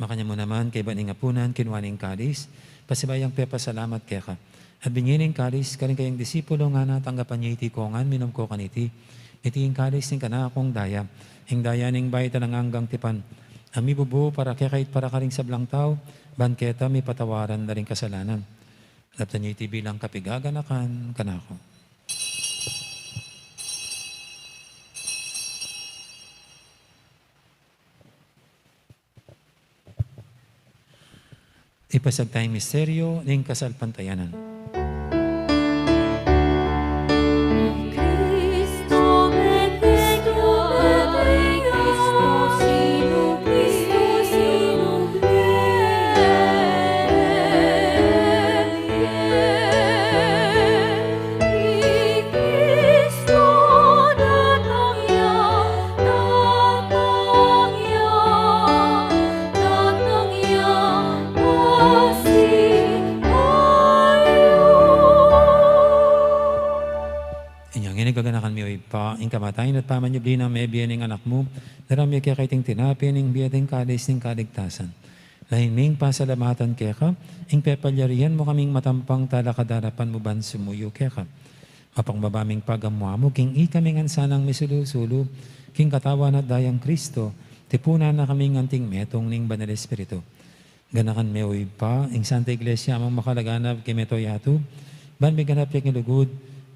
Makanyan mu naman, kaybat ning apunan, kinua ne ing kalis, pasibayu yang pepasalamat keka. At binie ne ing kalis karing kayang disipulo, ngana, tanggapan ye iti kongan, minum ko kaniti. Iti ing kalis ning kanakung daya, ing daya ning bayu at alang anggang tipan, a mibubu para kekayu at para karing sablang tau, ban keta mipatawaran la ring kasalanan. Daptan ye iti bilang kapaganakan kanaku. Ipasiag taya ing misteryu ning kasalpantayanan. Inyang ini gaganakan mi, o Ibpa, ing kamatayan at pamanyubli nang mebie ning Anak mu, daraun mi keka iting tinape ning bie at ing kalis ning kaligtasan. Lalu ming pasalamatan keka, ing pepalyarian mu kaming matampang talakad king arapan mu ban sumuyu keka. Mapakbaba ming pagamu-amu king ikami ngan sanang misulu-sulu king katawan at dayang Kristo, tipunan na kaming anting metung ning Banal Espiritu. Ganakan me, o Ibpa, ing Santa Iglesia mung makalaganap king mabilug a yatu, ban miganap ya king lugud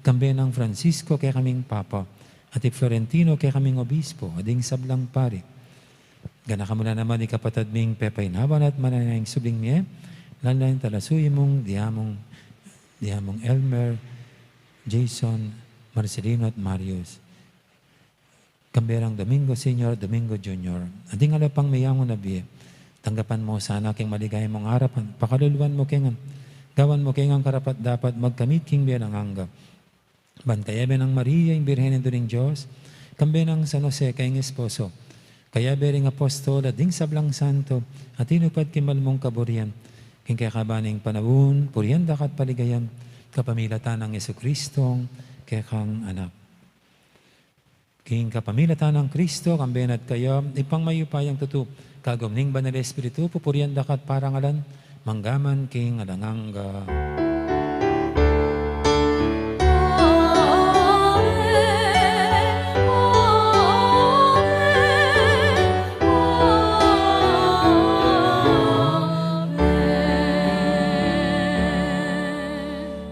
Kambe nang Francisco kekaming Papa, at i Florentino kekaming Obispo, at ding sablang pari. Ganakan mu la naman i kapatad ming pepainawan at mananayang subling mie, lalu na ing talasuyu mung diamung, diamung Elmer, Jason, Marcelino at Marius. Kambe nang Domingo Senior, Domingo Junior. At ding ala pang meyangu na bie, tanggapan mu sana king maligaya mung arapan, pakaluluan mu kami ngan, gawan mu kami ngan karapat-dapat magkamit king bie alang angga. Ban kayabe nang Maria, ing Birhen Indu ning Dios, kambe nang San Jose, kayang esposo, kayabe ring apostol, at ding sablang santo, a tinupad king mal mung kaburian, king kekaban ning panaun, purian da ka at paligayan, kapamilatan nang Jesucristo, kekang Anak. King kapamilatan nang Kristo, kambe na at kaya, Ibpang mayupayang tutu, kagum ning Banal Espiritu, pupurian da ka at parangalan, mangga man king alang angga.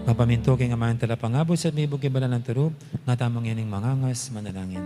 Mapamintu king Ama ning Talapangabus at mibug king Banal a Turu, nga tamu ngening mangangas manalangin.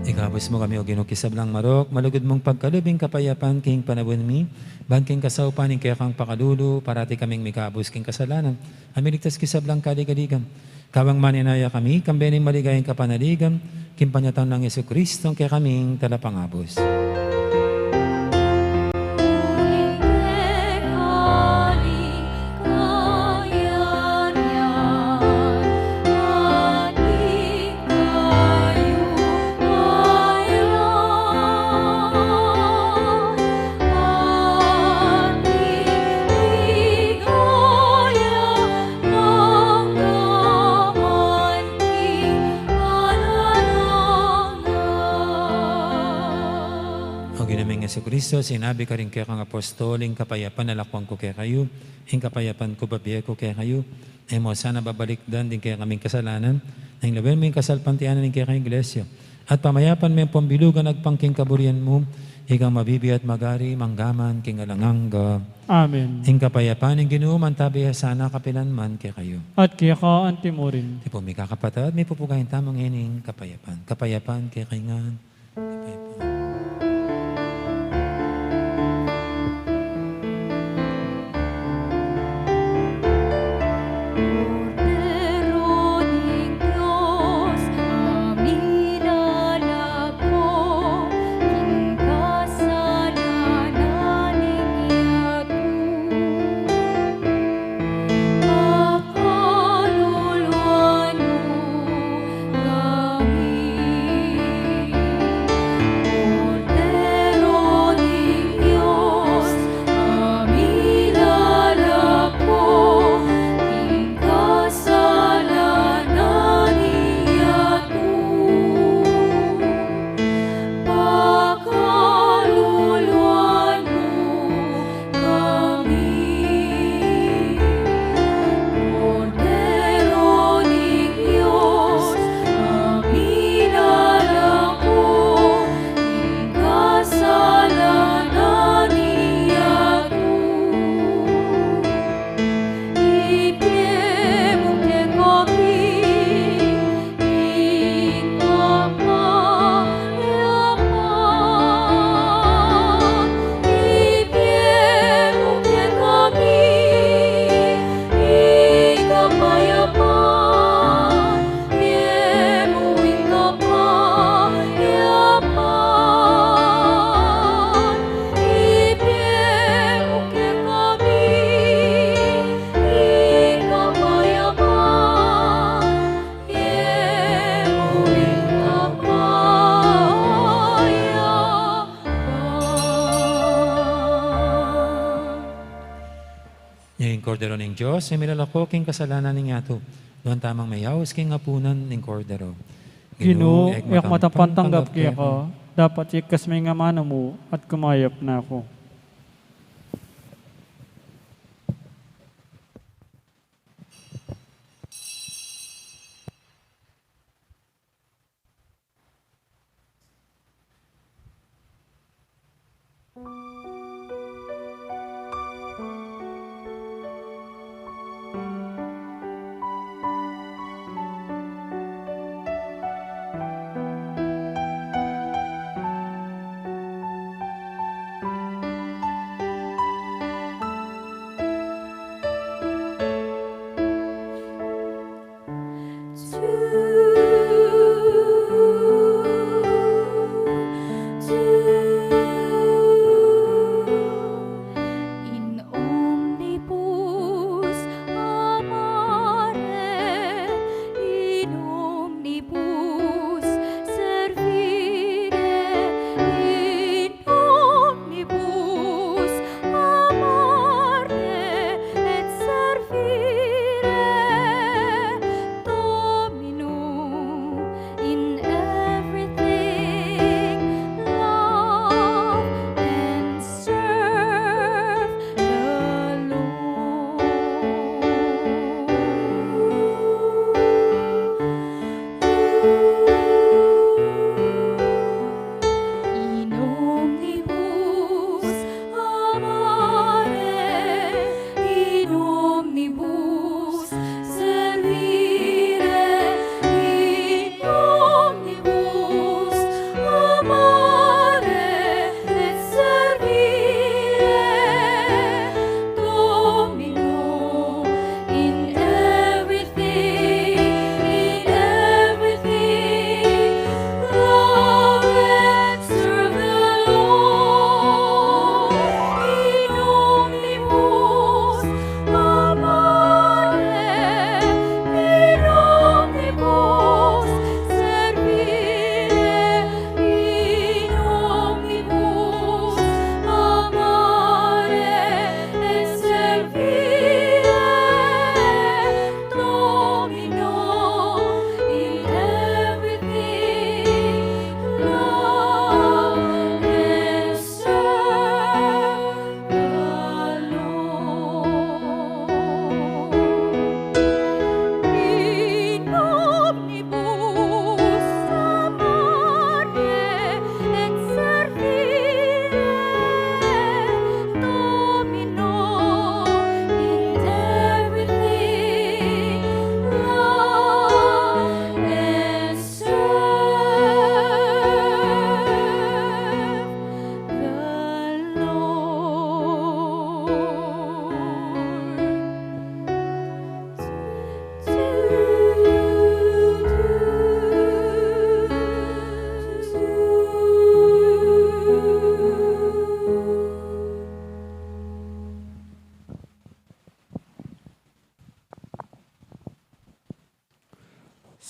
Ikabus mu kami, O Ginu, king sablang marok, malugud mung pagkalub ing kapayapan king panaun mi, ban king kasaupan ning kekang pakalulu, parati kaming mikabus king kasalanan, at miligtas king sablang kaligaligan. Kabang manenaya kami, kambe ning maligayang kapanaligan, king panyatang nang Jesucristo, kekaming Talapangabus. O Ginu ming Jesucristo, sinabi karing kekang apostol, ing kapayapan lakuan ku kekayu, ing kapayapan ku bibie ku kekayu. E mu sana babalikdan ding kekaming kasalanan, nune lawen mu ing kasalpantayanan ning kekang Iglesia, at pamayapan me pung bilugan agpang king kaburian mu, ikang mabibie at magari mangga man king alang angga. Amen. Ing kapayapan ning Ginu manatili ya sana kapilan man kekayu. At keka anti mu rin. Tipun mi kakapatad, mipupugayan tamu ngening kapayapan. Kapayapan kekayu ngan. Kapayapan. Kordero ning Dios, a milalako king kasalanan ning yatu. Pakaluluan mu kami. Kordero ning Dios, e milalako king kasalanan ning yatu. Nuan tamang mayaus king apunan ning Kordero. Ginu, e ku matampang tanggap keka, dapot ikasme ing amanu mu at kumayap na ku. In omnibus amare, in omnibus servire, in omnibus amare et servire, Domino, in everything love and serve the Lord. In omnibus amare, in omnibus servire, in omnibus amare et servire, Domino, in everything, in everything, love and serve the Lord. In omnibus amare, in omnibus servire, in omnibus amare et servire, Domino, in everything love and serve the Lord. In omnibus amare et servire, Domino, in everything love and serve the Lord.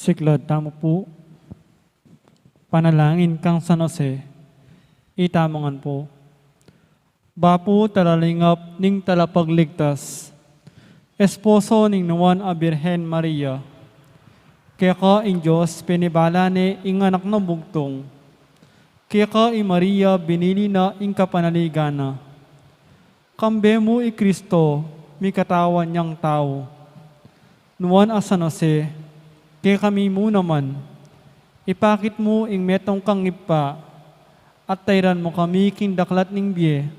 Siklaud tamu pu. Panalangin kang San Jose. Itamu ngan pu. Bapu talalingap ning Talapagligtas, esposo ning Nuan a Birhen Maria, keka ing Dios pinibala ne ing anak nang bugtung, keka i Maria binili na ing kapanaligan na. Kambe mu i Kristo, mikatawan yang tau. Nuan a San Jose, kekami mu naman, ipakit mu ing metung kang Ibpa, at tairan mu kami king daklat ning bie.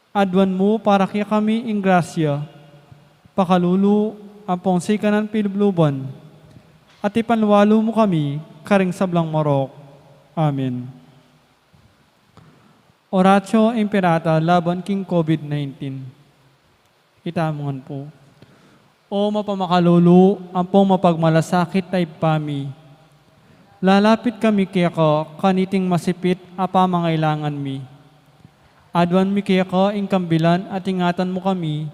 Aduan mu para kekami ing grasya, pakalulu ampong sikanan pilubluban, at ipanlualu mu kami karing sablang marok. Amen. Oratio Imperata laban king COVID nineteen. Itamu ngan pu. O mapamakalulu ampong mapagmalasakit a Ibpa mi, lalapit kami keka kaniting masipit a pamangailangan mi. Aduan mi keka ing kambilan at ingatan mu kami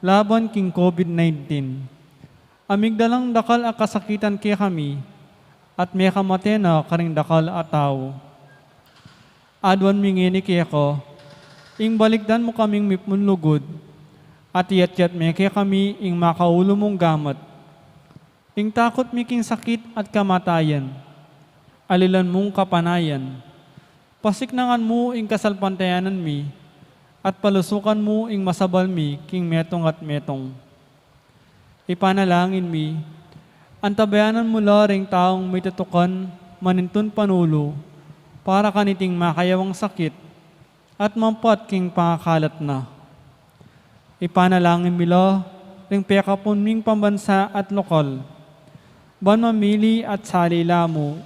laban king COVID nineteen. A migdalang dakal a kasakitan kekami, at mekamate na karing dakal a tau. Aduan mi ngeni keka, ing balikdan mu kaming mipnlugud, at iyatyat me kekami ing makaulu mung gamat. Ing takut mi king sakit at kamatayan, alilan mung kapanayan. Pasiknangan mu ing kasalpantayanan mi, at palusukan mu ing masabal mi king metung at metung. Ipanalangin mi, antabayanan mu la ring taung mitutukan manintun panulu para kaniting makayawang sakit at mampat king pangakalat na. Ipanalangin mi la ring pekapun ming pambansa at lokal, ban mamili at sali la mu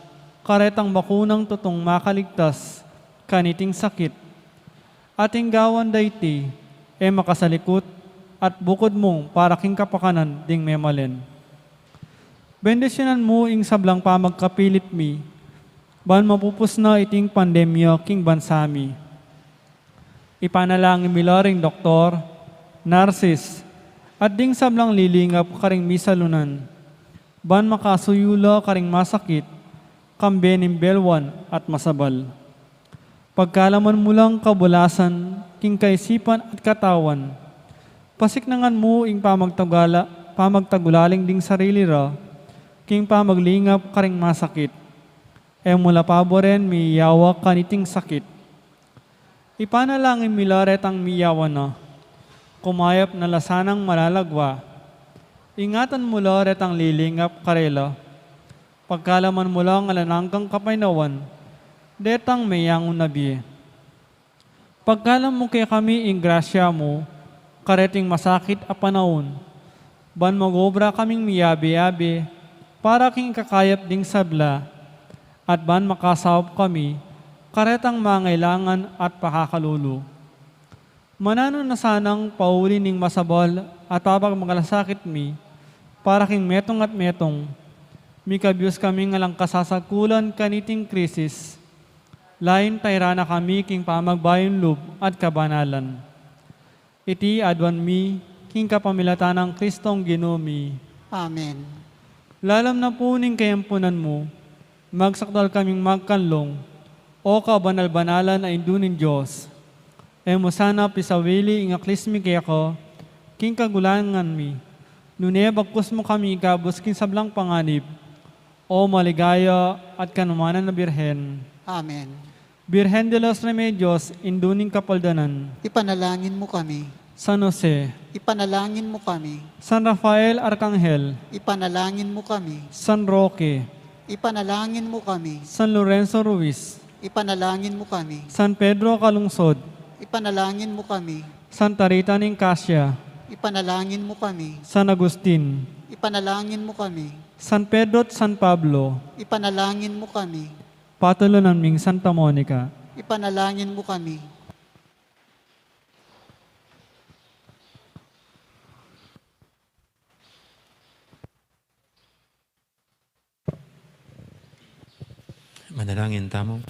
karetang bakunang tutung makaligtas kaniting sakit. At ing gawan da iti, e makasalikut at bukud mung para king kapakanan ding memalen. Bendisyunan mu ing sablang pamagkapilit mi, ban mapupus na iting pandemya king bansa mi. Ipanalangin mi la ring doktor, narsis, at ding sablang lilingap karing misalunan, ban makasuyu la karing masakit, kambe ning belwan at masabal. Pagkalaman mu lang kabulasan king kaisipan at katawan, pasiknangan mu ing pamagtagula-, pamagtagulaling ding sarili ra king pamaglingap karing masakit. E mu la paburen miyawa kaniting sakit. Ipanalangin mi la retang miyawa na, kumayap na la sanang malalagwa. Ingatan mu la retang lilingap karela. Pagkalaman mu lang alang anggang kapaynawan detang meyangu na bie. Pagkalam mu kekami ing grasya mu kareting masakit a panaun, ban mag-obra kaming miyabe-yabe para king kakayap ding sabla, at ban makasaup kami karetang mangailangan at pakakalulu. Mananu na sanang pauli ning masabal at pamagmalasakit mi para king metung at metung, mikabius kaming alang kasasagkulan kaniting krisis, lain tayra na kami king pamagbayung lub at kabanalan. Iti aduan mi king kapamilatan nang Kristong Ginu mi. Amen. Lalam na pu ning kayampunan mu, magsakdal kaming magkanlung, O kabanal-banalan a Indu ning Dios. E mu sana pisawili ing aklis mi keka king kagulangan mi, nune bagkus mu kami ikabus king sablang panganib, O maligaya at kanumanan a Birhen. Amen. Birhen de los Remedios, Indu ning Kapaldanan. Ipanalangin mu kami. San Jose. Ipanalangin mu kami. San Rafael Arkanghel. Ipanalangin mu kami. San Roque. Ipanalangin mu kami. San Lorenzo Ruiz. Ipanalangin mu kami. San Pedro Calungsod. Ipanalangin mu kami. Santa Rita ning Cascia. Ipanalangin mu kami. San Agustin. Ipanalangin mu kami. San Pedro at San Pablo. Ipanalangin mu kami. Patulunan ming Santa Monica. Ipanalangin mu kami. Manalangin tamu.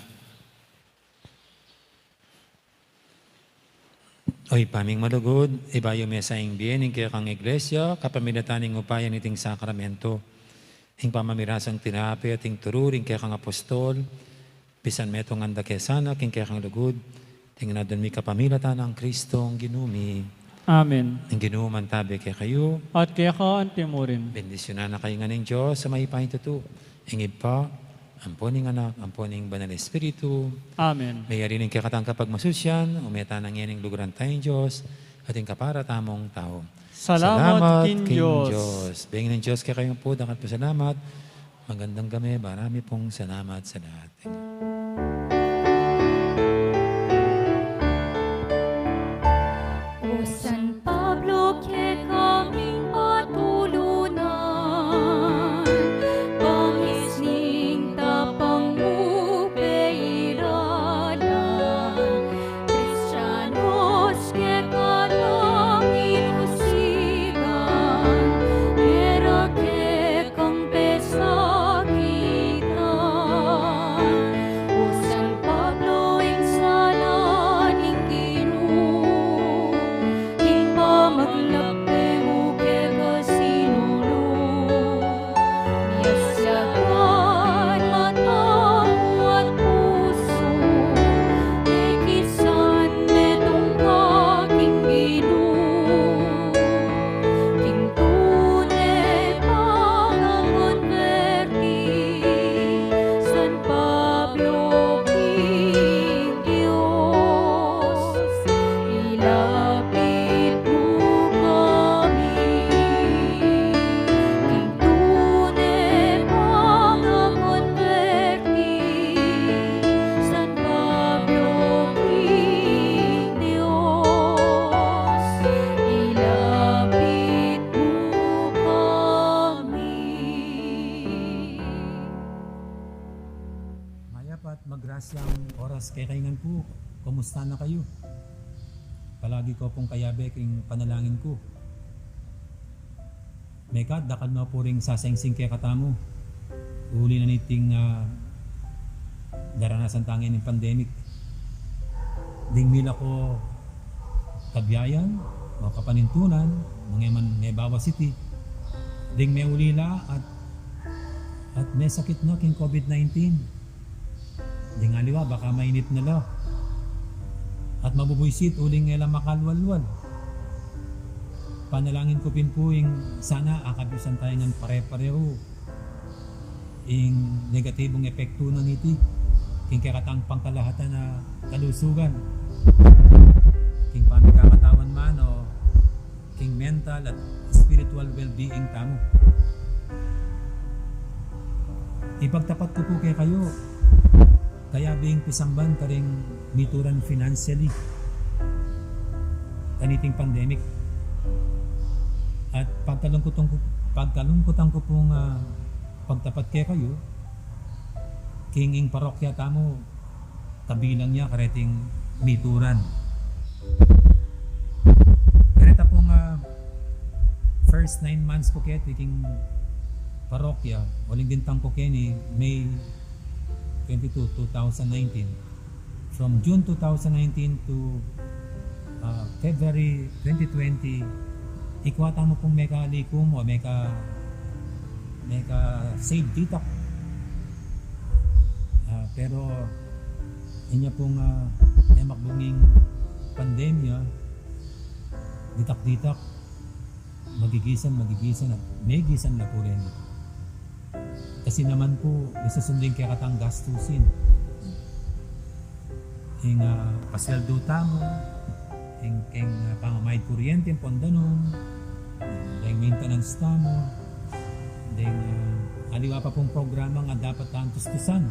O Ibpa ming malugud, ibayu me sa ing bie ning kekang Iglesia kapamilatan ning upaya niting sakramento, ing pamamirasang tinape at ing turu ring kekang apostol, pisan metungan da ke sana king kekang lugud, ing aduan mi kapamilatan nang Kristong Ginu mi. Amen. Ing Ginu mantabe kekayu. At keka antimurin. Bendisyunan na kayu ngan ning Dios a mayupaya king tutu, ing Ibpa, ampo ning Anak, ampo ning Banal Espiritu. Amen. Meyari ning kekatang kapagmasusyan, ume tana ngeni king luguran taya ning Dios, at ing kapara tamung tau. Salamat king Dios. Bengin ning Dios kekayu pu, dakal pung salamat. Magandang gabi, marami pung salamat sa lahat. O San Pablo, kekaming patulunan, bangis ning tapang mu peilalang, Kristianos keka lang inusigan, mera kekang pesakitan. Lapit mu kami, king tune pagkonberti, San Pablo king Dios, ilapit mu kami. Mayap at magrasyang oras kekayu ngan pu. Kumusta na kayu? Palagi ku pung kayabe king panalangin ku. Mekad dakal na pu ring sasangsing kekatamu uli na niting, ah, daranasan tang pandemic. Ding mila ko kabiayan o kapanintunan, nung e man mebawas iti, ding meulila at, at mesakit na king COVID nineteen. Ding aliwa, baka mainip na la at mabubuisit uling e la makalwalwal. Panalangin ku pin pu ing sana akabisan tayu ngan pare-parehu ing negatibung epektu na niti king kekatang pangkalahatan a kalusugan, king pamikakatawan man o king mental at spiritual well-being tamu. Ipagtapat ku pu kekayu, kayabe ing pisamban karing mituran financially kaniting pandemic. At pagkalungkutan ku, pagkalungkutan ku pung, ah, pagtapat kekayu, king ing parokya tamu, kabilang ya kareting mituran. Kareta pung, ah, first nine months ku keti king parokya, uling bintang ku keni May twenty-two, two thousand nineteen. From June two thousand nineteen to, ah, February twenty twenty, ikwa tamu pung mekalikum o meka, meka-save ditak. Ah, pero inya pung, ah, memakbung ing pandemya, ditak-ditak, magigisan, magigisan at megisan na pu reni. Kasi naman pu, isusundu ing kekatang gastusin. Ing, ah, pasweldu tamu, ing, ing, ah, pamamayad kuryente, ing pon danum, ing maintenance tamu, ing, ah, aliwa pa pung programa nga dapat tang tustusan.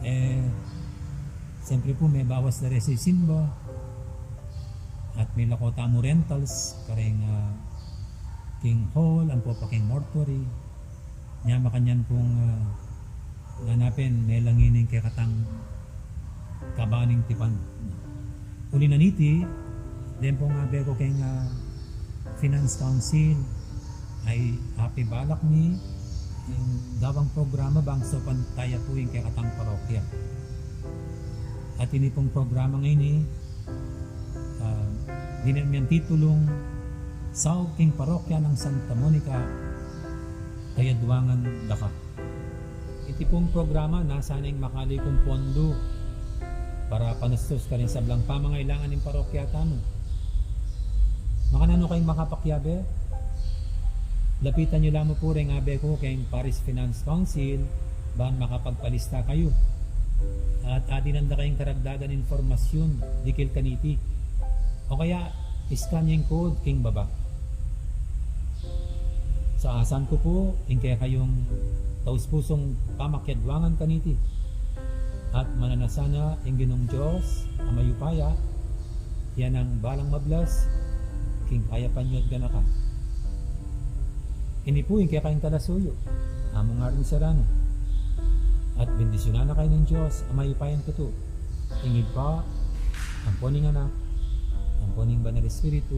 E, siyempre pu, mebawas la reng sisimba. At milako tamu rentals, karing, ah, king hall, ampo pa king mortuary. Nya makanyan pung, ah, ngana pin, melangi ning kekatang kabaning tipan. Uli na niti, deng pung abe ku keng, ah, Finance Council, a apibalak mi ing gawang programa bang saupan taya pu ing kekatang parokya. At ini pung programa ngeni, ah, dinan mi titulung Saup king Parokya nang Santa Monica, Kayadwangan, Daka. Iti pung programa nasa ning makalikum pondu para panustus karing sablang pamangailangan ning parokya tamu. Makananu kayung makapakiabe? Lapitan yu la mu pu reng abe ku keng Parish Finance Council ban makapagpalista kayu at adinan da kayung karagdagan impormasyun dikil kaniti. O kaya, i-scan yu ing code king baba. Saasan ku pu ing kekayung taus-pusung pamakiadwangan kaniti. At mananasana ing Ginung Dios a mayupaya, ya nang balang mablas king kayapan yu at ganakan. Ini pu ing kekayung talasuyu, Among Arnie Serrano. At bendisyunan na kayu ning Dios a mayupayang tutu, ing Ibpa, ampo ning Anak, ampo ning Banal Espiritu.